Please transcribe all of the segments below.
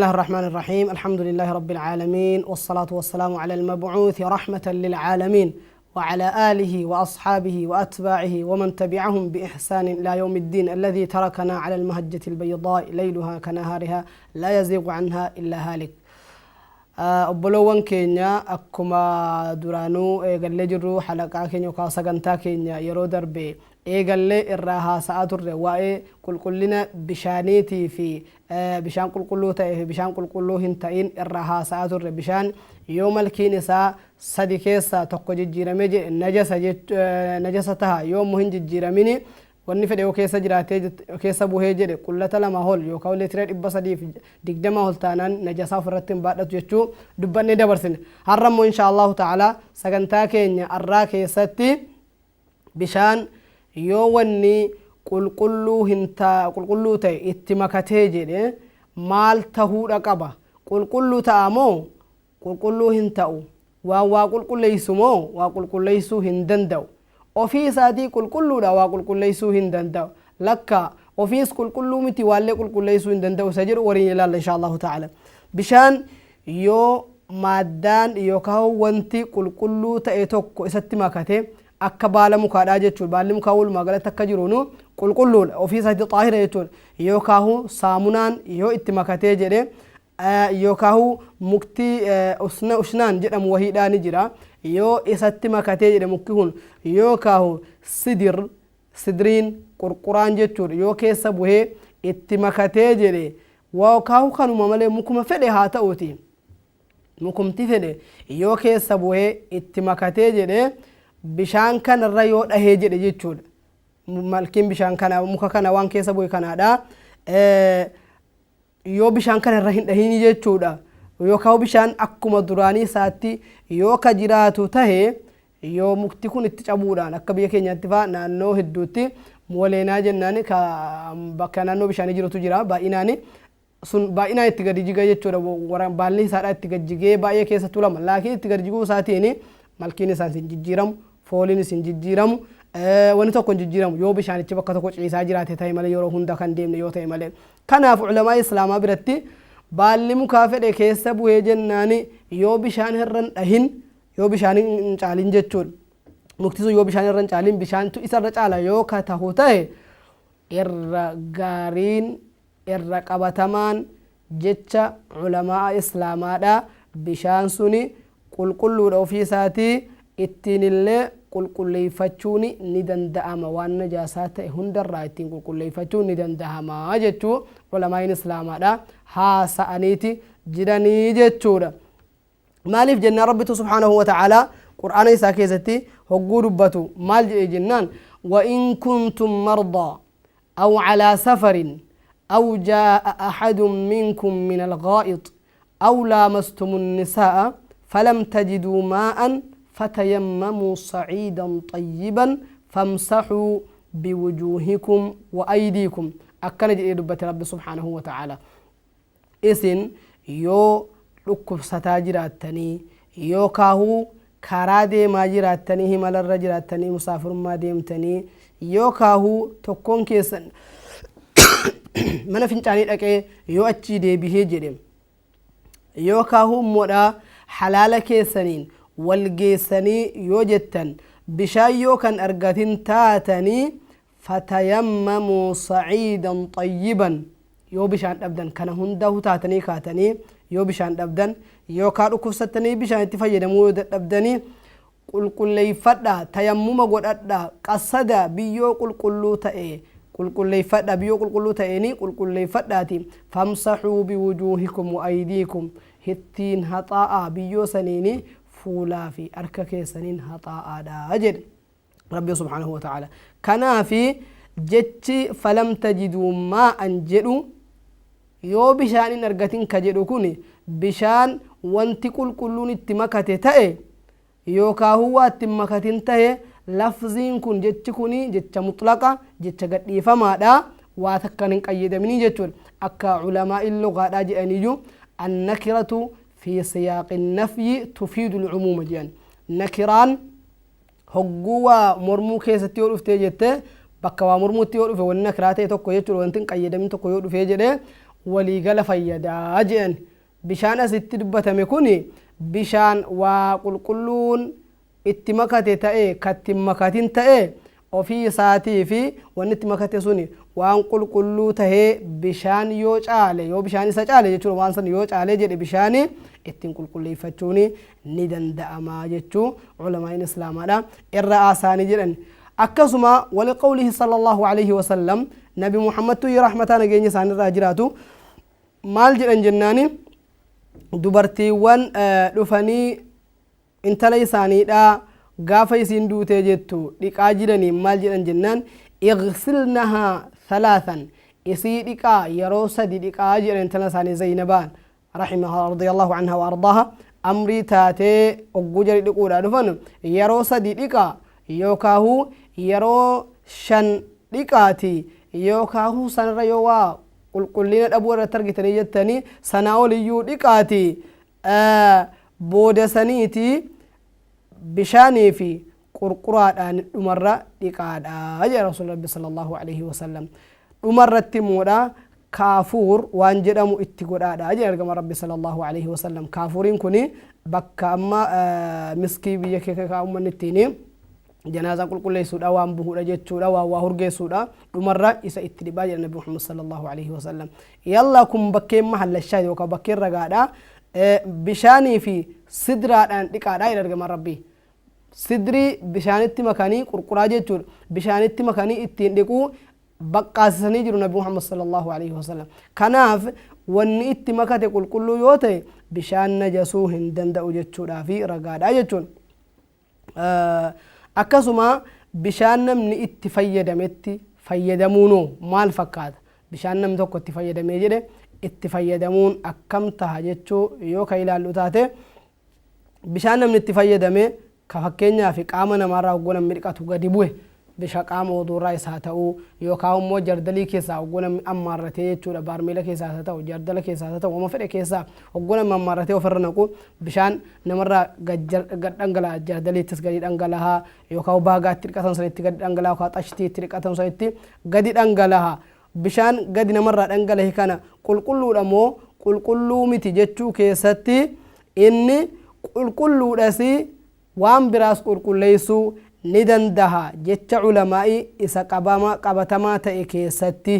الله الرحمن الرحيم، الحمد لله رب العالمين، والصلاة والسلام على المبعوث رحمة للعالمين وعلى آله وأصحابه وأتباعه ومن تبعهم بإحسان إلى يوم الدين، الذي تركنا على المهجة البيضاء ليلها كنهارها لا يزيغ عنها إلا هالك. Obboloowwan keenya, akkuma duraanuu eegallee jirru, halaqaa keenya yookaan sagantaa keenya yeroo darbe eegallee irraa haasa'aa turre, waa'ee qulqullina bishaaniitii fi bishaan qulqulluu ta'ee fi bishaan qulqulluu hin ta'in irraa haasa'aa turre. Bishaan yoo malkiin isaa sadi keessaa tokko jijjiiramee jedhe najasa taha. Yoo immoo hin jijjiiramini, wanni fedhe yoo keessa jiraatee keessa buhee jedhe, qullata 2 ol yookaan leetira 320 ol taanaan najasaa ofirratti hin baadhatu jechuu dubbannee dabarsine. Har'a immoo insha Allahu ta'ala sagantaa keenya arraa keessatti bishaan yoo wanni qulqulluu hin qulqulluu ta'e itti makatee jedhe maal tahuudha qaba? Qulqulluu ta'a moo qulqulluu hin ta'u? Waan waa qulqulleessu moo waa qulqulleessuu hin danda'u? Ofii isaatii qulqulluudha, waa qulqulleessuu hin danda'u? Lakka ofiis qulqulluu miti, waallee qulqulleessuu hin danda'u isa jedhu waliin ilaalla insha Allahu ta'ala. Bishaan yoo maaddaan yookaan wanti qulqulluu ta'e tokko isatti makate, akka baala mukaadhaa jechuudha. Baalli mukaa walumaa galatti akka jiruunu qulqulluudha, ofii isaatii xaahira jechuudha. Yookaan saamunaan yoo itti makatee jedhe, yookaan mukti usnaan jedhamu wahiidhaa ni jira, yoo isatti makatee jedhe mukti kun, yookaan sidir, sidriin qurquraan jechuudha, yoo keessa buhee itti makatee jedhe, yookaan kanuma malee mukuma fedhe haa ta'uuti, mukumti fedhe yoo keessa buhee itti makatee jedhe, bishaan kanarra yoo dhahee jedhe jechuudha, malkiin bishaan kana muka kana waan keessa buhe kanaadha, yoo bishaan kana irra hin dhahini jechuudha, yookaan bishaan akkuma duraanii isaatti yoo ka jiraatu tahe, yoo mukti kun itti cabuudhaan, akka biyya keenyaatti faa naannoo hedduutti waleenaa jennaan, ka bakka naannoo bishaanii jirutu jira baay'inaan, sun baay'inaan itti gadi jiga jechuudha. Baalli isaadha itti gadi jigee baay'ee keessa tulama. Laakiin itti gadi jiguu isaatiin malkiin isaan hin jijjiiramu, fooliin hin jijjiiramu, wanni tokko hin jijjiiramu, yoo bishaanichi bakka tokko ciisaa jiraate ta'e malee, yeroo hunda kan deemne yoo ta'e malee. Kanaaf ulamaa islaamaa biratti baalli mukaa fedhe keessa bu'ee jennaani, yoo bishaan irra hin dhahin, yoo bishaan hin caalin jechuudha, mukti sun yoo bishaan irra hin caalin, bishaantu isarra caala yoo ka tahu ta'e, irra gaariin, irra qabatamaan jecha ulamaa islaamaadha, bishaan suni qulqulluudha, ofii isaatii ittiin illee qulqulleeffachuun ni danda'ama, waan najaasaa ta'e hundarraa ittiin qulqulleeffachuun ni danda'ama jechuu ulamaa'iin islaamaadha haasa'aniiti jiranii jechuudha. Maaliif jennaan, Rabbitu subhaanahu wa ta'aalaa Qur'aana isaa keessatti hogguu dubbatu maal jedhe jennaan, وإن كنتم مرضى أو على سفر أو جاء أحد منكم من الغائط أو لامستم النساء فلم تجدوا ماء فتيمموا صعيدا طيبا فامسحوا بوجوهكم وأيديكم. akkana jedhee dubbate Rabbi subhaanahu wa ta'ala. Isin yoo dhukkubsataa jiraattanii, yookaahuu karaa deemaa jiraattanii, himalarra jiraattanii, musaafirummaa deemtanii, yookaahuu tokkoon keessan mana fincaanii dhaqee yoo achii deebihee jedhe, yookaahuu immoodha halaala keessaniin wal geessanii yoo jettan, bishaan yoo kan argatin taatanii, فتيمموا صعيدا طيبا. Yoo bishaan dhabdan, kana hundahu taatanii kaatanii yoo bishaan dhabdan, yookaan dhukkubsattanii bishaan itti fayyadamuu yoo dadhabdanii, qulqulleeffadha, tayammuma godhadha, qasada biyyoo qulqulluu ta'e qulqulleeffadha, biyyoo qulqulluu ta'eeni qulqulleeffadhaati. فامسحوا بوجوهكم وأيديكم, ittiin haxaa'aa, biyyoo saniini fuulaa fi harka keessaniin haxaa'aadha jedhe Rabbi subhaanahu wa ta'ala. Kanaafi jechi فلم تجدوا ماء jedhu, yoo bishaan hin argatin ka jedhu kun, bishaan wanti qulqulluun itti makate ta'e yookaan waa itti makatin ta'e, lafziin kun, jechi kun jecha mutlaqa, jecha gadhiifamaadha, waa takkan hin qayyadaminii jechuudha. Akka culamaa'in lugaadhaa jedhaniyyuu, النكرة في سياق النفي تفيد العموم jedhan. Nakiraan hogguu waa mormuu keessatti yoo dhuftee jette, bakka waa mormuutti yoo dhufe, wanni nakiraa ta'e tokko jechuudha, wanti hin qayyadamin tokko yoo dhufee jedhe. waliigala fayyadaa jedhan. Bishaan asitti dubbatame kun bishaan waa qulqulluun itti makate ta'e ka itti hin makatin ta'e ofii isaatii fi wanni itti makate suni waan qulqulluu tahee bishaan yoo caale, yoo bishaan isa caale jechuudha, waan san yoo caalee jedhe bishaani ittiin qulqulleeffachuun ni danda'ama jechuu ulamaa'iin islaamaadha irra aasaanii jedhan. Akkasuma waliqawlihi sallallahu alaihi wasallam, Nabi Muhammadtu rahmataa nageenya isaanirraa jiraatu, maal jedhan jennaani, dubartiiwwan dhufanii intala isaaniidha gaafa isiin duutee jettu dhiqaa jiranii maal jedhan jennaan, igsilnahaa thalaasan, isii dhiqaa, yeroo sadi dhiqaa jedhan intala isaanii Zaynabaan rahimaha radiyallahu anha wa ardaaha. Amrii taatee ogguu jari dhiquudha dhufan yeroo sadi dhiqaa yookaahu yeroo shan dhiqaati, yookaahu sanarra yoo waa qulqullina dhabuu irratti argitanii jettanii sanaa oliyyuu dhiqaati, booda saniiti bishaanii fi qurquraadhaan dhumarra dhiqaadha jedha Rasuul Rabbi sallallahu alaihi wasallam. Dhumarratti immoodha kaafuur waan jedhamu itti godhaadha jedha ergama Rabbi sallallahu alaihi wasallam. Kaafuuriin kuni bakka amma miskii biyya keessa uummanni ittiin janaazaa qulqulleessuudha waan buhuudha jechuudha, waan waa hurgeessuudha, dhumarra isa itti dhibaa jedha Nabi Muhammad sallallahu alaihi wasallam. Yalla, kun bakkeen mahallashaa yookaan bakkeen ragaadha, bishaanii fi sidraadhaan dhiqaadha jedha ergamaan Rabbii. Sidrii bishaanitti makanii, qurquraa jechuudha, bishaanitti makanii ittiin dhiquu baqqaasisanii jiru Nabi Muhammad sallallahu alaihi wasallam. Kanaaf wanni itti makate qulqulluu yoo ta'e bishaan najasuu hin danda'u jechuudhaa fi ragaadha jechuun. Akkasuma bishaan namni itti fayyadametti fayyadamuunoo maal fakkaata? Bishaan namni tokko itti fayyadamee jedhe itti fayyadamuun akkam taha jechuu yoo ka ilaallu taate, bishaan namni itti fayyadame ka fakkeenyaaf qaama namaarraa hogguu namni dhiqatu gadi bu'e, bisha qaama wuduurraa isaa ta'uu yookaan immoo jardalii keessaa hogguu namni ammaarratee jechuudha, baarmeela keessaa isaa ta'u, jardala keessaa isaa ta'u, wama fedhe keessaa hogguu namni ammaarratee ofirra naqu bishaan namarraa gad dhangala'a, jardaliittis gadi dhangala'a, yookaan baagaatti dhiqatan sanitti gadi dhangala'a, yookaan xashtii itti dhiqatan sanitti gadi dhangala'a. Bishaan gadi namarraa dhangalahe kana qulqulluudha moo qulqulluu miti jechuu keessatti, inni qulqulluudhas waan biraas qulqulleessuu ni dandaha jecha ulamaa'ii isa qabatamaa ta'e keessatti,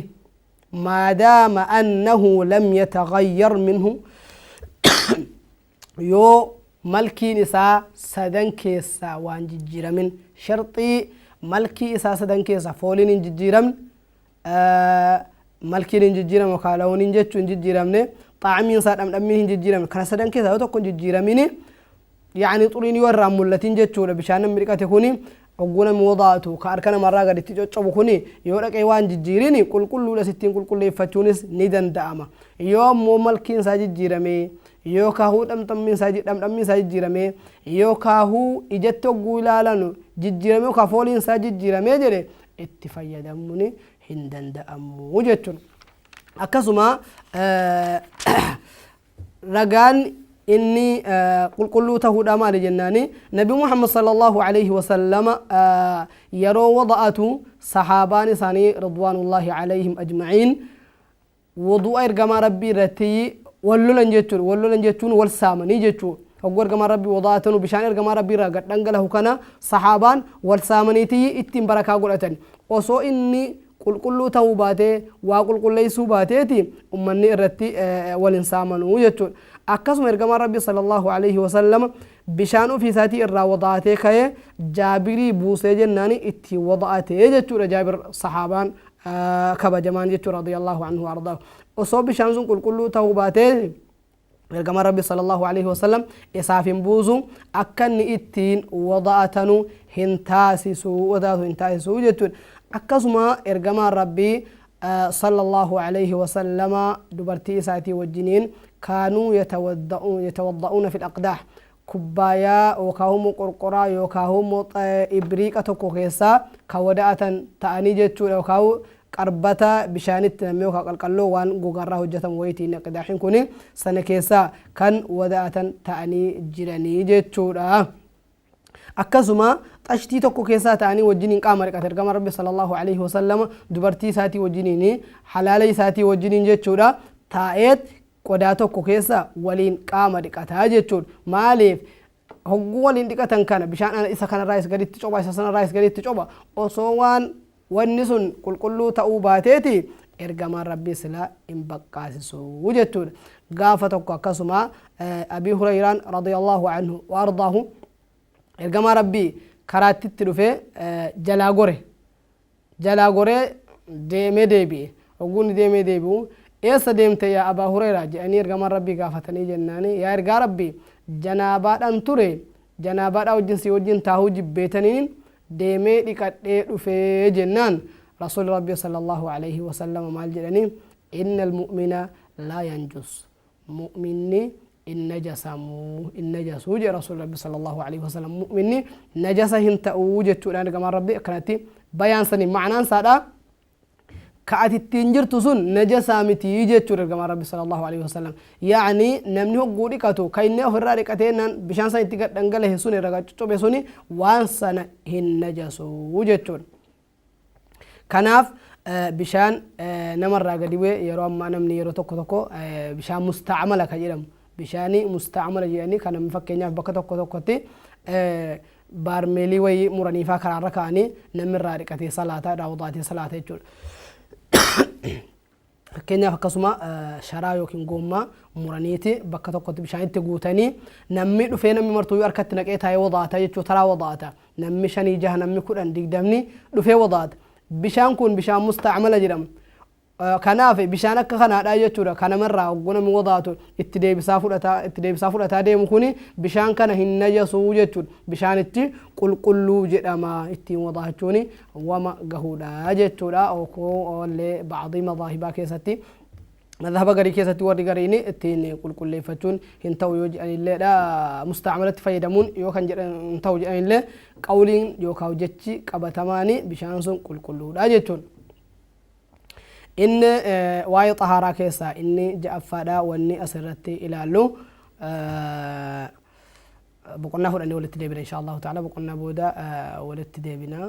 maadaama annahu lam yataghayyar minhu, yoo malkiin isaa sadan keessaa waan jijjiiramin, sharxii malkii isaa sadan keessaa fooliin hin jijjiiramne, malkiin hin jijjiiramu yookaan lawoniin jechuu hin jijjiiramne, xaa'imiin isaa dhamdhammiin hin jijjiiramne, kana sadan keessaa yoo tokko hin jijjiiramini, yaani xuriin yoo irraa mul'atin jechuudha, bishaan namni dhiqate kuni hogguu namni wadaatu ka harka namarraa gaditti coccobu kuni yoo dhaqee waan jijjiirini qulqulluudha, sittiin qulqulleeffachuunis ni danda'ama. Yoo ammoo malkiin isaa jijjiiramee, yoo kaahuu dhamdhammiin isaa jijjiiramee, yoo kaahuu ijatti hogguu ilaalanu jijjiiramee, yookaan fooliin isaa jijjiiramee jedhe, itti fayyadamuun hin danda'amu jechuudha. Akkasuma ragaan inni qulqulluu tahuudha maali jennaani, Nabi Muhammad sallallahu alaihi wasallama yeroo wada'atu sahaabaan isaanii ridwaanullahi alaihim ajma'iin wudu'a ergamaa Rabbii irratti wal lolan jechuudha. Wal lolan jechuun wal saamanii jechuudha. Hogguu ergamaa Rabbii wada'atanu bishaan ergamaa Rabbii irraa gad dhangalahu kana sahaabaan wal saamaniitii ittiin barakaa godhatan. Osoo inni qulqulluu ta'uu baatee, waa qulqulleessuu baateeti, ummanni irratti wal hin saamanuu jechuudha. Akkasuma ergamaan Rabbii sallallahu alaihi wasallam bishaan ofii isaatii irraa wada'atee ka'ee Jaabirii buusee jennaani ittiin wada'atee jechuudha, Jaabir sahaabaan kabajamaan jechuudha, radiyallahu anhu ardaahu. Osoo bishaan sun qulqulluu ta'uu baatee ergamaan Rabbi sallallahu alaihi wasallam isaaf hin buusu, akka inni ittiin wada'atanu hin taasisu, wadaatu hin taasisu jechuudha. Akkasuma ergamaan Rabbii sallallahu alaihi wasallama dubartii isaatii wajjiniin kaanuu yatawadda'uuna fil aqdaah, kubbaayaa yookaan immoo qorqoraa yookaan immoo ibriiqa tokko keessaa kan wada'atan ta'anii jechuudha, yookaan qarbata bishaanitti namni yookaan qalqalloo waan gogaarraa hojjetamu wayitiin aqdaahin kun sana keessaa kan wada'atan ta'anii jiranii jechuudha. Akkasuma xashtii tokko keessaa ta'anii wajjiniin qaama dhiqate ergama Rabbi sallallahu alaihi wasallama dubartii isaatii wajjiniin, halaala isaatii wajjiniin jechuudha. Taa'eet qodaa tokko keessa waliin qaama dhiqataa jechuudha. Maaliif? Hogguu waliin dhiqatan kana bishaan isa kanarraayis gaditti copha, isa sanarraayis gaditti copha. Osoo waan wanni sun qulqulluu ta'uu baateeti ergamaan Rabbii silaa hin baqqaasisu jechuudha. Gaafa tokko akkasuma Abii Hurayraan radiyallahu anhu wa ardaahu ergamaa Rabbii karaatti itti dhufee jalaa gore. Jalaa goree deemee deebi'e. Hogguu inni deemee deebi'u, Eessa deemte yaa Abaa Hureyraa? jedhanii Ergamaan Rabbii gaafatanii jennaani, Yaa Ergaa Rabbii! Janaabaadhaan ture, janaabaadhaa wajjin si wajjin taahuu jibbeetaniin deemee dhiqadhee dhufe jennaan, Rasuulli Rabbii sallallaahu aleyhi wasallama maal jedhanii, Innal mu'mina laa yanjus. Mu'minni hin najasamu, hin najasu jedhe Rasuulli Rabbi sallallahu alaihi wasallam. Mu'minni najasa hin ta'u jechuudhaan ergamaan Rabbi akkanatti bayaansanii ma'anaan isaadha. Ka ati ittiin jirtu sun najasaa miti jechuudha ergamaan Rabbi sallallahu alaihi wasallam. Yaa'ni namni hogguu dhiqatu ka inni ofirraa dhiqatee naan bishaan san itti gad dhangalahe sun irra gad coccophe suni waan sana hin najasu jechuudha. Kanaaf bishaan namarraa gadi bu'e yeroo ammaa namni yeroo tokko tokko bishaan musta'amala kan jedhamu bishaanii musta'amala jedhanii kan namni fakkeenyaaf bakka tokko tokkotti baarmeelii wayii muraniifaa karaarra kaa'anii namni irraa dhiqatee salaataa irraa wudaatee salaata jechuudha. Fakkeenyaaf akkasuma sharaa yookiin goommaa muraniiti bakka tokkotti bishaan itti guutanii namni dhufee namni martuuyyuu harkatti naqee taa'ee wadaata jechuu taraa wadaata. Namni shanii jaha namni kudhan digdamni dhufee wadaata. Bishaan kun bishaan musta'amala jedhama. Kanaaf bishaan akka kanaadhaa jechuudha. Kan namarraa hogguu namni wadaatu itti deebisaa fudhataa itti deebisaa fudhataa deemu kuni bishaan kana hin najasuu jechuudha. Bishaanichi qulqulluu jedhama ittiin wadaachuun wama gahuudha jechuudha. Oollee ba'adii madaahibaa keessatti madhaba garii keessatti warri gariin ittiin qulqulleeffachuun hin ta'u yoo jedhanilleedha. Musta'amalatti fayyadamuun yoo kan jedhan hin ta'u jedhanillee qawliin yookaan jechi qabatamaani bishaan sun qulqulluudha jechuudha. Inni waa'ee xahaaraa keessaa inni ja'affaadha wanni asirratti ilaallu. Boqonnaa fudhannee walitti deebina insha Allahu ta'ala boqonnaa booda walitti deebina.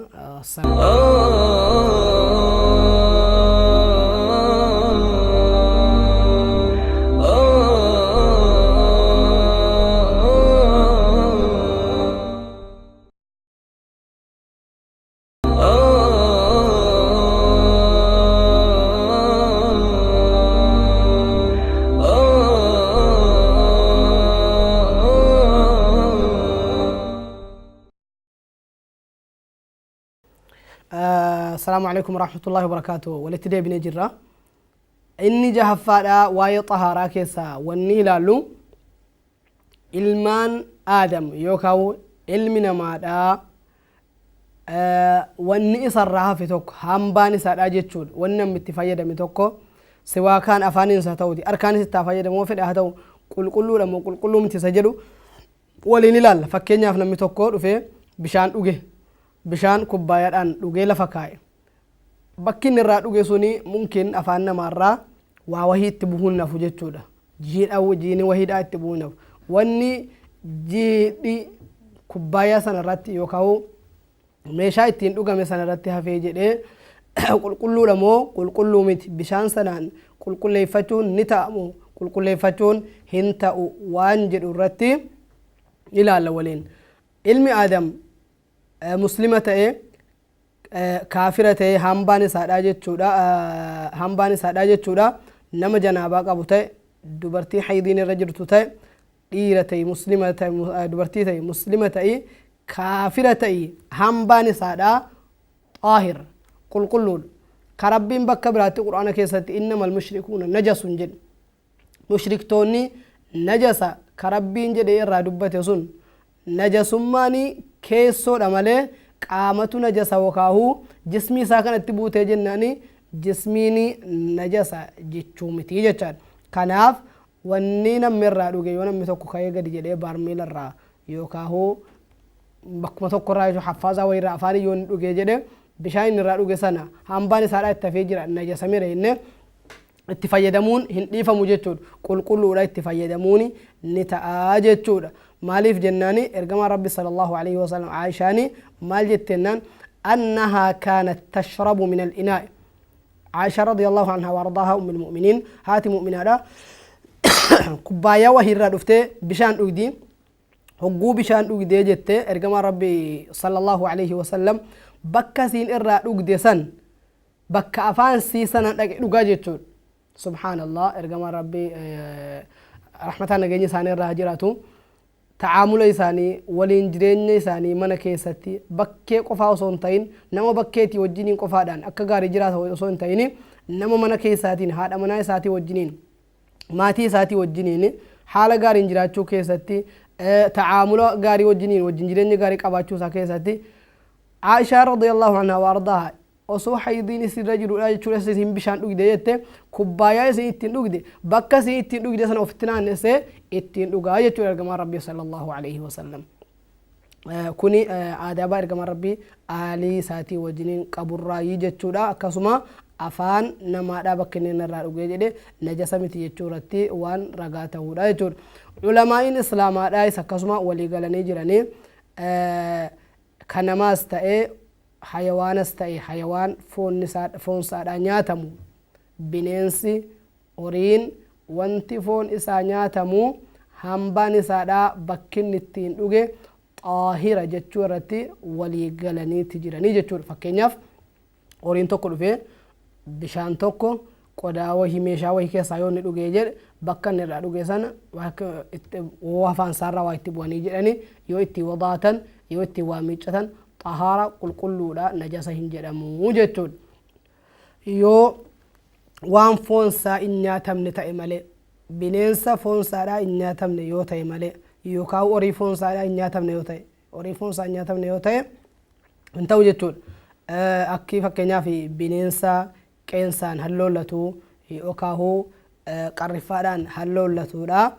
Assalaamu alaikum warahmatullahi wabarakaatuh. Walitti deebinee jirra. Inni jahaffaadha waa'ee xahaaraa keessaa wanni ilaallu ilmaan Aadam yookaan ilmi namaadha wanni isarraa hafe tokko hambaan isaadha jechuudha. Wanni namni itti fayyadame tokko siwaakaan afaaniin haa ta'uti harkaanis itti haa fayyadamu fedhe haa ta'u qulqulluudha moo qulqulluu miti isa jedhu waliin ilaalla. Fakkeenyaaf namni tokko dhufee bishaan dhuge bishaan kubbaayaadhaan dhugee lafa kaa'e. Bakki inni irraa dhuge suni mumkin afaan namaarraa waa wahii itti buhuun nafu jechuudha. Jiidha jiini wahiidhaa itti buhuun nafu. Wanni jiidhi kubbaayaa sana irratti yookaan meeshaa ittiin dhugame sana irratti hafee jedhee qulqulluudha moo qulqulluu miti bishaan sanaan qulqulleeffachuun ni ta'a moo qulqulleeffachuun hin ta'u waan jedhu irratti ilaalla waliin. Ilmi Aadam muslima ta'ee kaafira ta'ee hambaan isaadhaa jechuudha hambaan isaadhaa jechuudha nama janaabaa qabu ta'e dubartii haydiin irra jirtu ta'e dhiira ta'e muslima ta'e dubartii ta'e muslima ta'e kaafira ta'e hambaan isaadhaa xaahir qulqulluudha ka rabbiin bakka biraatti qur'aana keessatti innamal mushrikuuna najasun jedhe Mushriktoonni najasa ka Rabbiin jedhee irraa dubbate sun najasummaani keessoodha malee qaamatu najasa wokaahuu jismii isaa kanatti buutee jennaani jismiini najasa jechuu miti jechaadha. Kanaaf wanni namni irraa dhuge yoo namni tokko ka'ee gadi jedhee baarmeela irraa yookaahuu bakkuma tokko irraa jechuun haffaazaa wayii irraa afaanii yoo inni dhugee jedhe bishaan inni irraa dhuge sana hambaan isaadhaa itti hafee jira najasameera jennee itti fayyadamuun hin dhiifamu jechuudha. Qulqulluudha itti fayyadamuun ni ta'a jechuudha. Maaliif jennaani ergamaan Rabbi sallallahu alaihi wasallam Aishaani maal jettennaan annahaa kaanat tashrabu min al-inaa'i. Aishaa radiyallahu anhaa waardaahaa ummul mu'miniin haati mu'minaadha kubbaayyaa wahiirraa dhuftee bishaan dhugdi. Hogguu bishaan dhugdee jette ergamaan Rabbi sallallahu alaihi wasallam bakka siin irraa dhugde san bakka afaan sii sana dhaqe dhugaa jechuudha. Subhaanallah, ergamaan Rabbi rahmataan nageenya isaanii irraa haa jiraatu. Ta'aamula isaanii, waliin jireenya isaanii mana keessatti bakkee qofaa osoo hin ta'in, nama bakkeetii wajjiniin qofaadhaan akka gaarii jiraata osoo hin ta'in, nama mana keessaatiin haadha manaa isaatii wajjiniin, maatii isaatii wajjiniin haala gaariin jiraachuu keessatti, ta'aamula gaarii wajjiniin wajjin jireenya gaarii qabaachuu isaa keessatti, Aishaa radiyallahu anha wa ardaaha osoo haydiin isinirra jirudha jechuudha, isin bishaan dhugde jette, kubbaayaa isin ittiin dhugde bakka isin ittiin dhugde sana ofitti naannessee ittiin dhugaa jechuudha ergamaan Rabbii sallallahu alaihi wasallam. Kuni aadaabaa ergamaan Rabbii aalii isaatii wajjiniin qaburraayii jechuudha. Akkasuma afaan namaadhaa bakka inni irraa dhugee jedhe najasa miti jechuu irratti waan ragaa ta'uudha jechuudha. Ulamaa'iin islaamaadhaayis akkasuma walii galanii jiranii ka namaas ta'ee hayawaanas ta'e hayawaan foon isaadhaa nyaatamu, bineensi, horiin, wanti foon isaa nyaatamu hambaan isaadhaa bakki inni ittiin dhuge xaahira jechuu irratti walii galaniiti jiranii jechuudha. Fakkeenyaaf, horiin tokko dhufee bishaan tokko qodaa wahii, meeshaa wahii keessaa yoo inni dhugee jedhe, bakka inni irraa dhuge sana woo afaan isaarraa waa itti bu'anii jedhanii yoo itti wadaatan, yoo itti waa miiccatan, xahaara, qulqulluudha, najasa hin jedhamu jechuudha. Yoo waan foon isaa hin nyaatamne ta'e malee, bineensa foon isaadhaa hin nyaatamne yoo ta'e malee, yookaan horii foon isaadhaa hin nyaatamne yoo ta'e, horii foon isaa hin nyaatamne yoo ta'e hin ta'u jechuudha. Akki fakkeenyaaf bineensa qeensaan halloollatu yookaahu qarriffaadhaan halloollatuudha.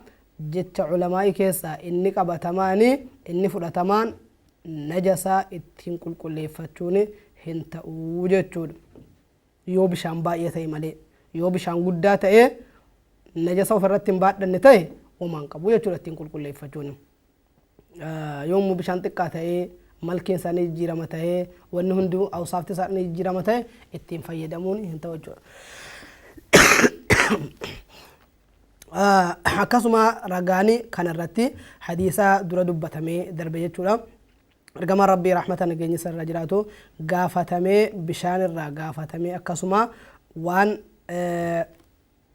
Jecha ulamaa'ii keessaa inni qabatamaan, inni fudhatamaan, najasaa ittiin qulqulleeffachuun hin ta'u jechuudha. Yoo bishaan baay'ee ta'e malee, yoo bishaan guddaa ta'e najasa ofirratti hin baadhanne ta'e, homaa hin qabu jechuudha ittiin qulqulleeffachuun. Yommuu bishaan xiqqaa ta'ee malkiin isaanii jijjiirama ta'ee, wanni hunduu awsaafti isaanii jijjiirama ta'e, ittiin fayyadamuun hin ta'u jechuudha. Akkasuma ragaani kanarratti hadiisa dura dubbatamee darbe jechuudha. Ergamaan Rabbii rahmata nageenya isa irra jiraatu gaafatamee, bishaan irraa gaafatamee, akkasuma waan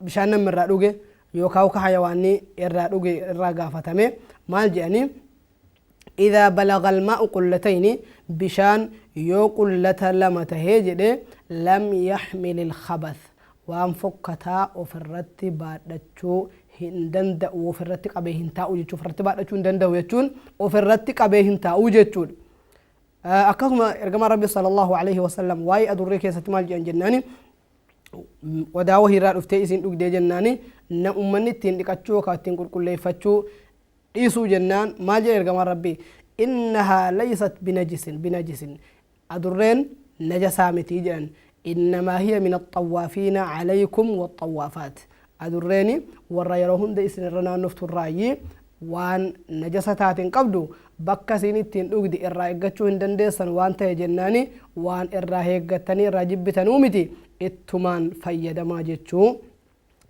bishaan namni irraa dhuge yookaan ka hayawaanni irraa dhuge irraa gaafatame maal jedhanii? Idhaa balaga almaa'u qullatayni, bishaan yoo qullata lama tahee jedhe, lam yaxmil ilkhabath, waan fokkataa ofirratti baadhachuu hin danda'u, ofirratti qabee hin taa'u jechuu, ofirratti baadhachuu hin danda'u jechuun ofirratti qabee hin taa'u jechuudha. Akkasuma ergamaan Rabbi sallallahu alaihi wasallam waa'ee adurree keessatti maal jedhan jennaani, qodaa wahiirraa dhuftee isin dhugdee jennaani, na ummanni ittiin dhiqachuu yookaan ittiin qulqulleeffachuu dhiisuu jennaan maal jedhe ergamaan Rabbii? Innahaa laysat binajisin, binajisin, adurreen najasaa miti jedhan. Innamaa hiya min axxawaafiina calaykum waxxawaafaat, adurreeni warra yeroo hunda isin irra naannoftu irraayyi, waan najasa taate hin qabdu, bakka isin ittiin dhugdi irraa eeggachuu hin dandeessan waan ta'e jennaani, waan irraa eeggattanii irraa jibbitanuu miti, ittumaan fayyadamaa jechuu,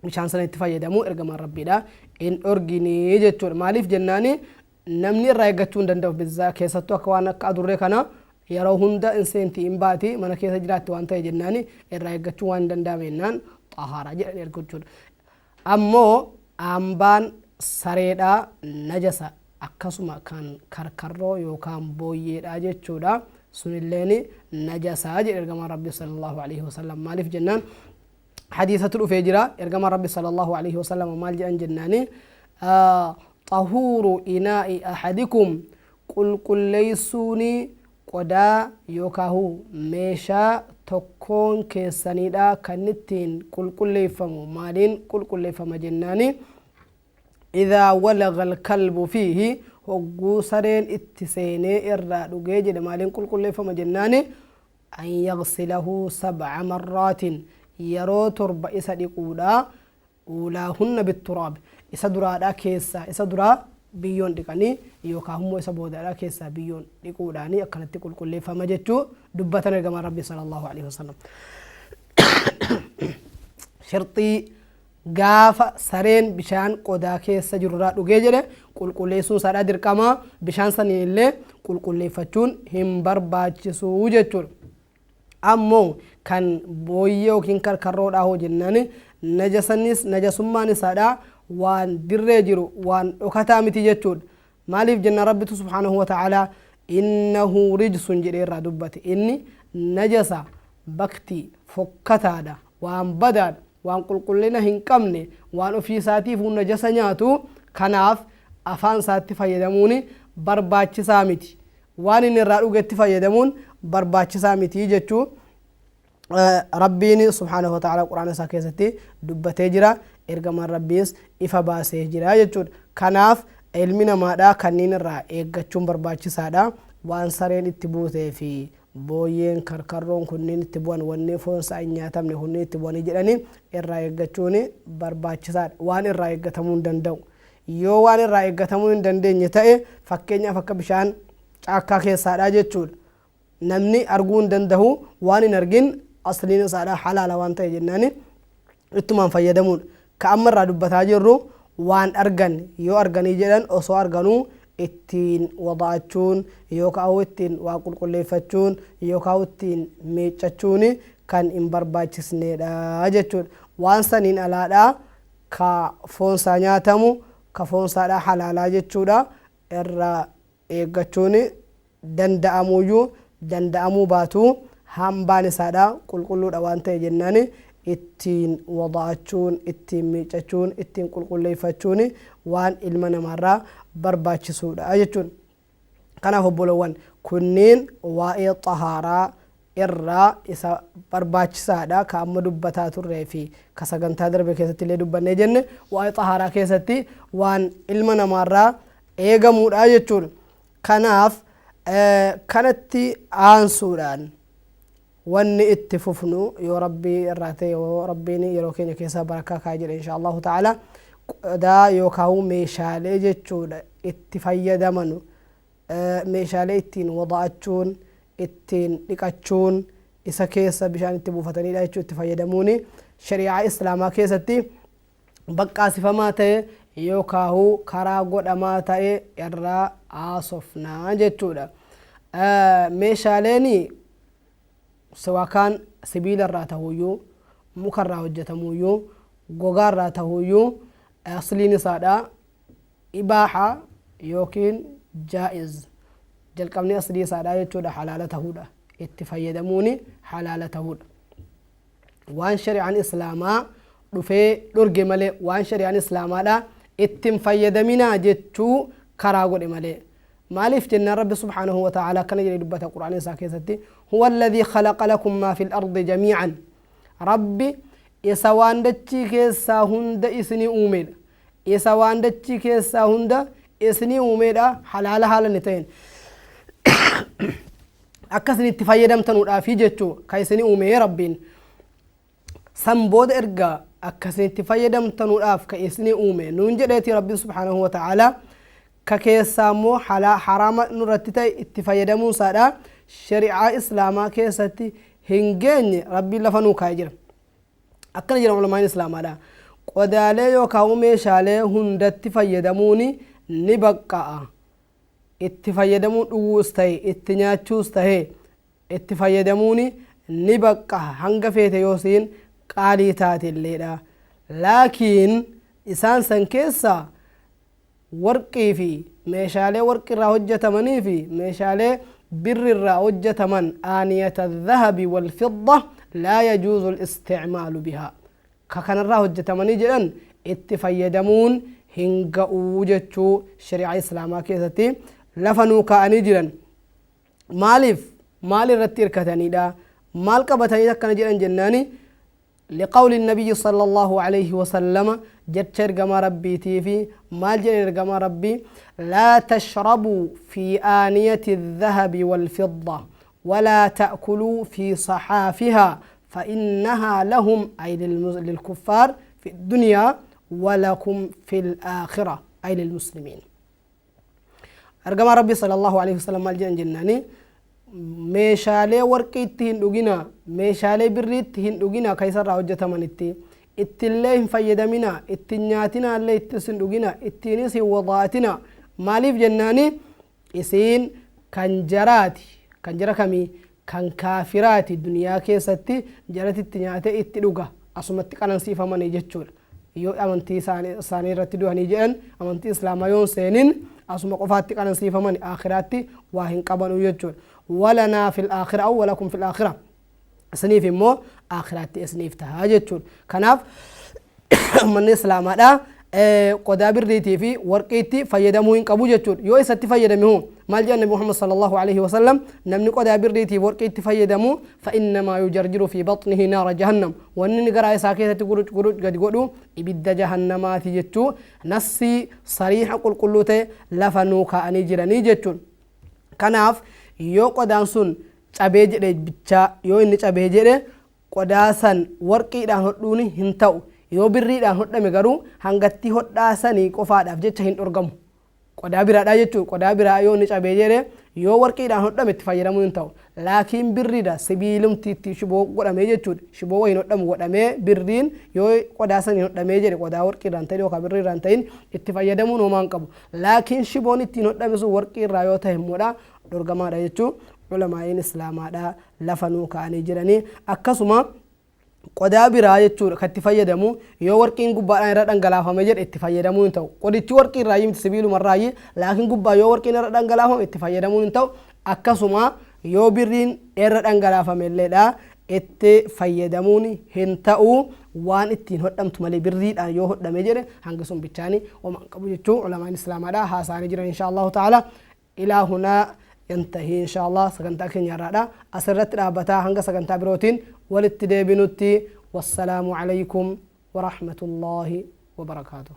bishaan sana itti fayyadamuu ergamaan Rabbiidha hin dhorginii jechuudha. Maaliif jennaani, namni irraa eeggachuu hin danda'u bizzaa keessattuu akka waan akka adurree kana yeroo hunda hin seenti, hin baati, mana keessa jiraatti waan ta'e jennaani, irraa eeggachuu waan hin danda'ame jennaan xahaaraa jedhan erga jechuudha. Ammoo hambaan sareedhaa najasa, akkasuma kan karkarroo yookaan booyyeedhaa jechuudha, sunilleen najasaa jedhe ergamaan Rabbii sallallahu alaihi wasallam. Maaliif jennaan, hadiisatu dhufee jira. Ergamaan Rabbi sallallahu alaihi wasallam maal jedhan jennaani, xahuuru inaa'i ahadikum, qulqulleessuuni qodaa yookaahu meeshaa tokkoon keessaniidha kan ittiin qulqulleeffamu maaliin qulqulleeffama jennaani, idhaa walaga alkalbu fiihi, hogguu sareen itti seenee irraa dhugee jedhe maaliin qulqulleeffama jennaani, an yagsilahu sab'a marraatin, yeroo torba isa dhiquudha, uulaahunna bitturaab, isa duraadhaa keessaa isa duraa biyyoon dhiqanii yookaan immoo isa boodaadhaa keessaa biyyoon dhiquudhaanii akkanatti qulqulleeffama jechuu dubbatan ergamaan Rabbii sallallahu alaihi wasallam. Sharxii gaafa sareen bishaan qodaa keessa jirurraa dhugee jedhe qulqulleessuun isaadhaa dirqama, bishaan saniin illee qulqulleeffachuun hin barbaachisuu jechuudha. Ammoo kan booyyee yookiin karkarroodhaa hoo jennaan, najasanis najasummaan isaadhaa waan dirree jiru, waan dhokataa miti jechuudha. Maaliif jennaan, Rabbitu subhaanahu wa ta'aalaa innahu rijsun jedhee irraa dubbate. Inni najasa, baktii, fokkataadha, waan badaadha, waan qulqullina hin qabne, waan ofii isaatiifuu najasa nyaatu. Kanaaf afaan isaatti fayyadamuun barbaachisaa miti, waan inni irraa dhugetti fayyadamuun barbaachisaa miti jechuu Rabbiin subhaanahu wa ta'ala Qur'aana isaa keessatti dubbatee jira, ergamaan Rabbiis ifa baasee jira jechuudha. Kanaaf ilmi namaadha kanneen irraa eeggachuun barbaachisaadha. Waan sareen itti buutee fi booyyeen, karkarroon kunniin itti bu'an, wanni foon isaa hin nyaatamne kunniin itti bu'anii jedhanii irraa eeggachuun barbaachisaadha, waan irraa eeggatamuu hin danda'u. Yoo waan irraa eeggatamuu hin dandeenye ta'e, fakkeenyaaf akka bishaan caakkaa keessaadha jechuudha, namni arguu hin danda'u, waan hin argin asliin isaadha halaala waan ta'e jennaani ittumaan fayyadamuudha. Ka amma irraa dubbataa jirru waan argan, yoo arganii jedhan osoo arganuu ittiin wada'achuun yookaan ittiin waa qulqulleeffachuun yookaan ittiin miiccachuun kan hin barbaachisneedha jechuudha. Waan saniin alaadha ka foonsaa nyaatamu, ka foonsaadha halaalaa jechuudha, irraa eeggachuun danda'amuuyyuu danda'amuu baatu, hambaan isaadha qulqulluudha waan ta'e jennaan ittiin wada'achuun, ittiin miiccachuun, ittiin qulqulleeffachuun waan ilma namaarraa barbaachisuudha jechuun. Kanaaf obbolowwan, kunniin waa'ee xahaaraa irraa isa barbaachisaadha, ka amma dubbataa turree fi ka sagantaa darbe keessatti illee dubbannee jenne, waa'ee xahaaraa keessatti waan ilma namaarraa eegamuudha jechuudha. Kanaaf kanatti aansuudhaan wanni itti fufnu, yoo Rabbii irraa ta'e, yoo Rabbiin yeroo keenya keessaa barakaa kaa jedhe, insha Allahu ta'ala, qodaa yookaan meeshaalee jechuudha itti fayyadamanu, meeshaalee ittiin wada'achuun, ittiin dhiqachuun, isa keessa bishaan itti buufatanidha jechuu, itti fayyadamuun shari'aa Islaamaa keessatti baqqaasifamaa ta'e yookaahu karaa godhamaa ta'e irraa haasofnaa jechuudha. Meeshaaleen siwakaan sibiila irraa tahuyyuu, muka irraa hojjetamuyyuu, gogaa irraa tahuyyuu, asliin isaadha ibaaha yookiin jaa'iz. Jalqabni aslii isaadha jechuudha halaala tahuudha, itti fayyadamuun halaala tahuudha, waan shari'aan Islaamaa dhufee dhorge malee, waan shari'aan Islaamaadha ittin fayyadaminaa jechuu karaa godhe malee. Maaliif jennaan, Rabbi subhaanahu wa ta'ala akkana jedhee dubbata Qur'aana isaa keessatti: huwa alladhii khalaqa lakum maa fil ardi jamii'an. Rabbi isa waan dachii keessaa hunda isinii uumeedha, isa waan dachii keessaa hunda isinii uumeedha, halaala haala inni ta'een akka isin itti fayyadamtanuudhaafi jechuu ka isinii uumee Rabbiin. San booda erga akka isin itti fayyadamtanuudhaaf ka isinii uume nuun jedheeti, Rabbiin subhaanahu wa ta'aalaa ka keessaa immoo haraama nurratti ta'e itti fayyadamuun isaadha shari'aa Islaamaa keessatti hin geenye Rabbiin lafa nuu kaa'ee jira. Akkana jedhan ulamaan Islaamaadha: qodaalee yookaan meeshaalee hundatti fayyadamuun ni baqqa'a. Itti fayyadamuun, dhuguus ta'e itti nyaachuus ta'e, itti fayyadamuun ni baqqa'a, hanga feete yoo siin qaalii taatelleedha. Laakiin isaan san keessaa warqii fi meeshaalee warqii irraa hojjetamanii fi meeshaalee birri irraa hojjetaman, aaniyata dhahabi wal fidda laa yajuuzu al-isticmaalu bihaa, ka kanarraa hojjetamanii jedhan itti fayyadamuun hin ga'uu jechuu shari'aa Islaamaa keessatti lafa nuu kaa'anii jiran. Maaliif, maal irratti hirkataniidha, maal qabatanii akkana jedhan jennaani, liqawli nabiyyi sallallahu alayhi wasallama, jecha ergamaa Rabbiitii fi maal jedhan ergamaa Rabbii: laa tashrabuu fi aaniyati dhahabi walfidda walaa ta'kuluu fi saxaafihaa فإنها لهم، أي للكفار، في الدنيا ولكم في الآخرة، أي للمسلمين. Ergamaa Rabbii sallallahu alaihi wasallam maal jedhan jennaani, meeshaalee warqiitti hin dhugina, meeshaalee birriitti hin dhugina, ka isarraa hojjetamanitti Ittillee hin fayyadaminaa, itti hin nyaatinaallee, ittis hin dhuginaa, ittiinis hin wadaa'atinaa. Maaliif jennaani isiin kan jaraati. Kan jara kamii? Kan kaafiraati. Duniyaa keessatti jarati itti nyaatee itti dhuga, asumatti qanansiifamanii jechuudha. Yoo amantii isaanii irratti du'anii jedhan, amantii islaamaa yoo hin seenin, asuma qofaatti qanansiifamani, aakhiraatti waa hin qabanu jechuudha. Walanaa fil aakhira aw walakum fil aakhira, isiniif immoo aakhiraatti isiniif taha jechuudha. Kanaaf ummanni islaamaadha qodaa birriitii fi warqiitti fayyadamuu hin qabu jechuudha. Yoo isatti fayyadame hoo maal jedhan Nabi Muhammad sallallahu alaihi wasallam? Namni qodaa birriitii fi warqiitti fayyadamu fa innamaa yujarjiru fi baxnihi naara jahannam, wanni inni garaa isaa keessatti guruc guruc gadi godhu ibidda jahannamaati jechuu nassii sariiha qulqulluu ta'e lafa nuu kaa'anii jiranii jechuudha. Kanaaf yoo qodaan sun cabee jedhe bichaa, yoo inni cabee jedhe, qodaa san warqiidhaan hodhuun hin ta'u. Yoo birriidhaan hodhame garuu hangattii hodhaa sanii qofaadhaaf jecha hin dhorgamu. Qodaa biraadhaa jechuudha. Qodaa biraa yoo inni cabee jedhe, yoo warqiidhaan hodhame itti fayyadamuun hin ta'u. Laakiin birriidha sibiilumti itti shiboo godhamee jechuudha. Shiboo wayiin hodhamu godhamee birriin yoo qodaa saniin hodhamee jedhe, qodaa warqiirraan ta'in yookaan birriirraan ta'in, itti fayyadamuun homaa hin qabu. Laakiin shiboon ittiin hodhame sun warqiirraa yoo ta'e immoodha dhorgamaadha jechuu ulamaa'iin islaamaadha lafa nuu kaa'anii jiranii. Akkasuma qodaa biraa jechuudha kan itti fayyadamu yoo warqiin gubbaadhaan irra dhangalaafame jedhe itti fayyadamuu hin ta'u. Qodichi warqii irraa miti, sibiiluma irraayi, laakiin gubbaa yoo warqiin irra dhangalaafame itti fayyadamuun hin ta'u. Akkasuma yoo birriin irra dhangalaafame illeedha itti fayyadamuun hin ta'u, waan ittiin hodhamtu malee. Birriidhaan yoo hodhame jedhe hangi sun bichaani homaa hin qabu jechuu ulamaan islaamaadha haasa'anii jiran. Insha Allahu ta'ala ilaa hunaa yantahii insha Allah. Sagantaa keenya irraadha asirratti dhaabbataa. Hanga sagantaa birootiin walitti deebinutti, wassalaamu alaykum warahmatullaahi wabarakaatuh.